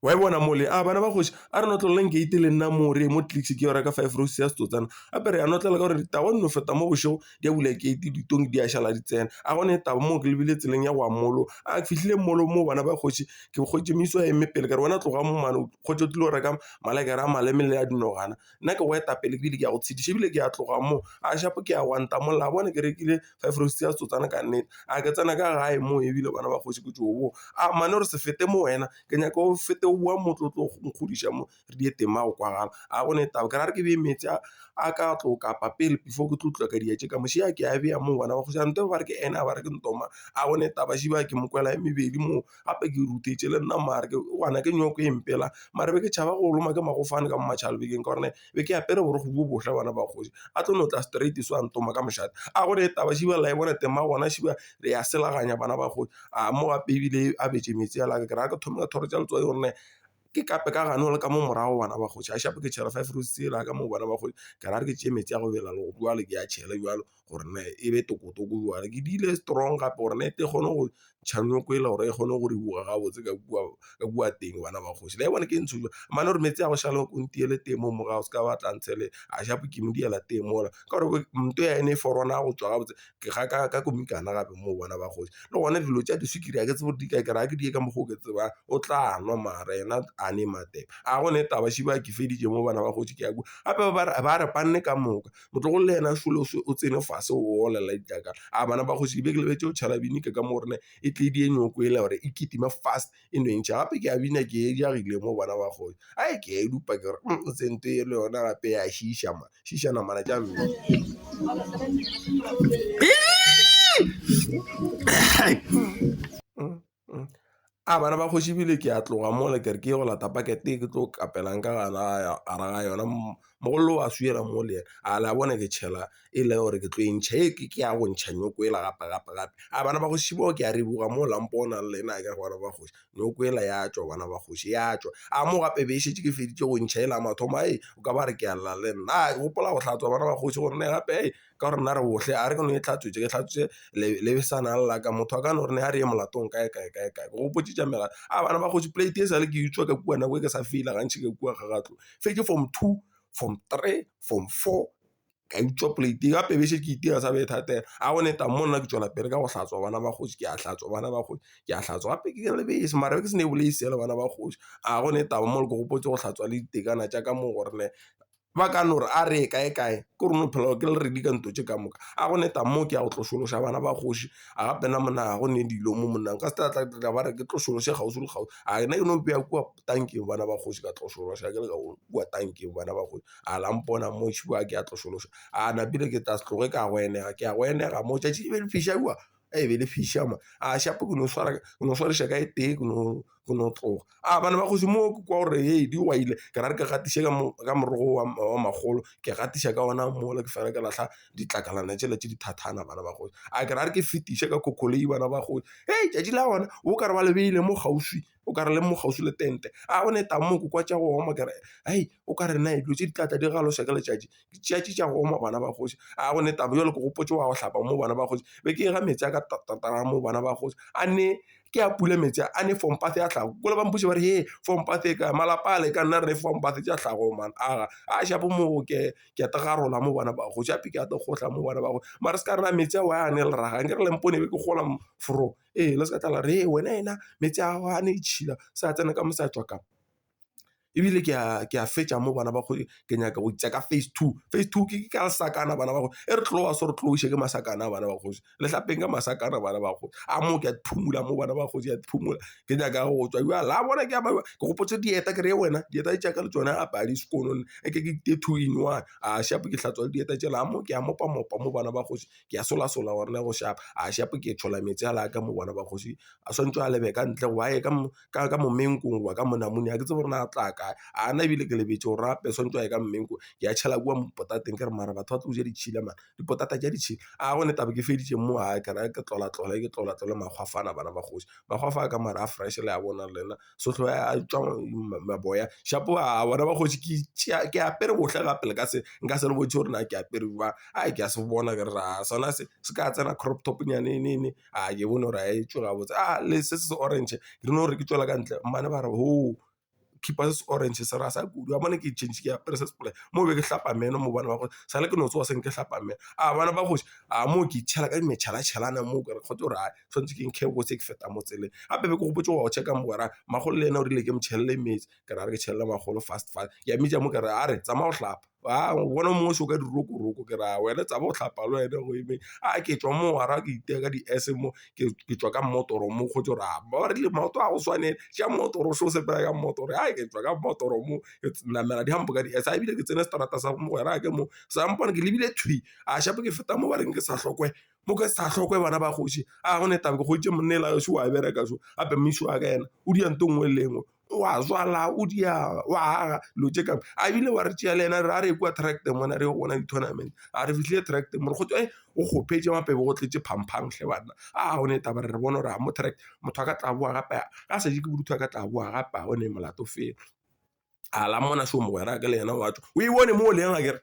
Wa e bona mole a bana ba kgoši a re notleleleng gate le nna mo re ye mo Clicks ke yo reka five rose ya setsotsana gape re ya notlela ka gore ditaba di no feta mo bošego di a bula gate ditonki di a šala di tsena a gone taba mo ke lebile tseleng ya go ya mall-ong a ke fihlile mall-ong mo bana ba kgoši ke kgwetše miso a eme pele ka re wena tloga mo mane o kgwetše o tlile go reka malekere a maleme le a dinogana nna ke go eta pele ebile ke ya go tshediša ebile ke a tloga mo a shapo ke ya go ntamolla a bone ke rekile five rose ya setsotsana ka nnete a ke tsena ka gae mo ebile bana ba kgoši ke tšo boa a mane gore se fete mo wena ke nyaka o fete o boa mo tlo nkgodiša mo re die tema go kwagala a go ne taba ke ra re ke beye meetse a ka tlo kapa pele before ke tlo tloga ka dia tše ka mošea ke a beya mo bana ba kgoši nte ba re ke ene a ba re ke ntoma a go ne taba šiba ke mo kwela e mebedi mo gape ke ruthetše le nna mare ke gona ke nyoko e mpela mare be ke tšhaba go loma ke magofane ka mo matšhalobekeng ka gore be ke apere borokgo bo bohle bana ba kgoši a tlo no tla straight so a ntoma ka mošate a go ne taba šiba la e bona tema gona šiba re ya selaganya bana ba kgoši a mo gape ebile a betše meetse a laka ke raya ke thome ka thoro tša letswai gore ke kape ka gano le ka mo morago bana ba kgoši a shapo ke tšhela five rose tsela ka mo bana ba kgoši ke raya ke tšee metsi a go bela le go bua le ke a tšhele jalo gore ne e be tokotoko jalo ke dile strong gape gore ne e kgone go ntšha nyoko ela gore e kgone go riboga gabotse ka kua teng bana ba kgoši le bone ke ntsho jalo mane gore metsi a go šala o ntiele teng mo morago se ka batla ntshele a shapo ke mo diela teng mola ka gore nto ya ene e forona go tswa gabotse ke ga ka komikana gape mo bona ba kgoši le gona dilo tša diswikiri ga ke tsebe gore di kae ke raya ke di ye ka mokgwa o ke tsebang o tla nwa mara yena a ne matepe a go ne taba šiba ke feditše mo bana ba kgoši ke ya kua gape ba re panne ka moka motlogolo le yena šole o tsene fase o olela ditlakala a bana ba kgoši ke be ke lebetše go tšhela binika ka mo gore e tle di nyoko e le gore e kitima fast e no e ntšha gape ke a bina ke e jagile mo bana ba kgoši ai ke e dupa ke gore o tsente e le yona gape ya šiša ma šiša namana tša mme. A bana ba kgoši ebile ke a tloga mola ke re ke ye go lata pakete ke tlo kapelang ka gana gare ga yona mogolo wa swiela mo le yena a la bona ke tšhela e le gore ke tlo e ntšha e ke ya go ntšha nyoko ela gape gape gape a bana ba kgoši bao ke a reboga mo la mpona le nna ke re bana ba kgoši nyoko ela ya tšwa bana ba kgoši ya tšwa a mo gape be e šetše ke feditše go ntšha ela mathomo ai o ka ba re ke a lla le nna a gopola go hlatswa bana ba kgoši gore ne gape ei ka gore nna re bohle a re ke no e hlatswetše ke hlatswitše lebesana la ka motho a ka no re ne a re ye molatong kae kae kae kae go gopotše tša mela a bana ba kgoši plate e sa le ke utswa ka kua nako e ke sa feila gantši ka kua ga gatlo fetše form two, form three, form four ka utswa plate gape be šetše ke itira sa be thatela a go neta mo nna ke tšwela pele ka go hlatswa bana ba kgoši ke a hlatswa bana ba kgoši ke a hlatswa gape ke lebese mara be ke se ne bolaise bana ba kgoši a go ne taba mo le ke gopotse go hlatswa le ditekana tša ka mo gore ne ba ka no re a re ye kae kae ke gore no phela ke le ready ka nto tše ka moka a go neta mo ke ya go tlošološa bana ba kgoši a gape nna monna ga go ne dilo mo monna nka se tla tla ba re ke tlošološe kgauswi le kgauswi a nna ke no beya kua tankeng bana ba kgoši ka tlošološa ke le ka kua tankeng bana ba kgoši a la mpona mo tšhiwa ke a tlošološa a napile ke tla se tloge ka go enega ke a go enega mo tšatši e be le fiša kua e be le fiša mo a shapo ke no swara ke no swariša ka e tee ke no ke no tloga a bana ba kgoši mo ke kwa gore ee di gwaile ke ra re ke gatiše ka mo ka morogo wa makgolo ke gatiša ka ona mola ke fela ke lahla ditlakalana tšela tše di thathana bana ba kgoši a ke ra re ke fetiše ka khokoloi bana ba kgoši hei tšatši la gona o ka re ba le beile mo kgauswi o ka re le mo kgauswi le tente a go ne taba mo ke kwa tša go oma ke re hei o ka re na dilo tše di tla tla di galoša ka letšatši tšatši tša go oma bana ba kgoši a go ne taba jalo ke gopotse wa go hlapa mo bana ba kgoši be ke ga meetse a ka tatara mo bana ba kgoši a ne ke a pula meetse a ne fompathe ya tlhago kole ba mpotše ba re he fompathe ka malapa a le ka nna re fompathe tša tlhago man aga a shapo mo ke ke a tagarola mo bana ba kgoši ape ke a gohla mo bana ba kgoši mara se ka rena meetse a wa a ne le raga nke re lempone be ke gola fro ee le se ka tlala re wena ena meetse a a ne itšhila sa tsena ka mo sa tšwa ka ebile ke a fetša mo bana ba kgodi ke nyaka go itša ka phase two, phase two ke ka lesakana bana ba kgoši e re tloga so re tloše ke masakana bana ba kgoši lehlapeng ka masakana bana ba kgoši a mo ke a phumula mo bana ba kgoši a phumula ke nyaka go tšwa bjale la bona ke a ke gopotse dieta ke re wena dieta tša ka le tšona a padi sekolong e ke ke two in one a shapo ke hlatswa le dieta tšela a mo ke a mopa mopa mo bana ba kgoši ke a solasola gore go shapa a shapo ke tšhola meetse a la ka mo bana ba kgoši a swantšwe a lebe ka ntle go ba ye ka ka momenkong goba ka monamune ga ke tsebe gore na tla kae a na ebile ke lebetše gore gape swantšwe a ye ka momenkong ke a tšhela kua potateng ke re mara batho ba tlo ja ditšhila mara dipotata tša ditšhila a gone taba ke feditše mo a ke ra ke tlola-tlola ke tlola-tlola makgwafana bana ba kgoši makgwafa a ka mara a fresh le a bona lena sohlo a tšwa maboya shapo a bona ba kgoši ke ke apere bohle gape le ka se nka se le botše gore na ke apere jwang a ke a se bona ke re a sona se se ka tsena crop top nyane nene a ke bone gore a e tšwe gabotse a le se se orange ke no re ke tšwela ka ntle mmane ba re ho. khipa se se orange se rasa kudu, wa bona ke change ke apere se se black mo be ke hlapa meno mo bana ba kgoši sa le ke no tsoga seng ke hlapa meno, a bana ba kgoši a mo ke itšhela ka metšhalatšhelana mo ka re kgotse gore a tshwanetse ke nkge botse ke feta mo tseleng. Gape be ke gopotse go checka mogwera makgolo le yena o rile ke mo tšhelele meetse ke ra re ke tšhelele makgolo fast fast ke a mmitša mo ke re a re tsamaya go hlapa a bona o mongwe šo ka dirokoroko ke ra wena tsaba go hlapa le wena go eme a ke tšwa mo gara ke iteka ka di-S mo ke tšwa ka mmotoro mo kgotse gore a ba rile maoto a go swanele tša mmotoro šo sepela ka mmotoro a ke tšwa ka mmotoro mo ke namela dihampo ka di-S a ebile ke tsene seterata sa mogwera ke mo sa mpone ke lebile thwi a shapo ke feta mo ba reng ke sa hlokwe mo ke sa hlokwe bana ba kgoši a go ne taba ke kgoditše monna ela šo wa bereka šo gape mmišo wa ka yena o dia nto nngwe le engwe wa zwala o dia wa aga dilo tše ka a ebile wa re tšea le yena re a re kua tractor mona re go bona di-tournament a re fihlile tractor mo re kgotse e o kgopetše mapebe go tletše phamphang hle banna a go ne taba re re bone gore a mo track motho a ka tla boa gape ga sa je ke bodutu a ka tla boa gape a o ne molato fela a la mona šo mogwera ka le yena wa tšwa o e bone mo o leng akere.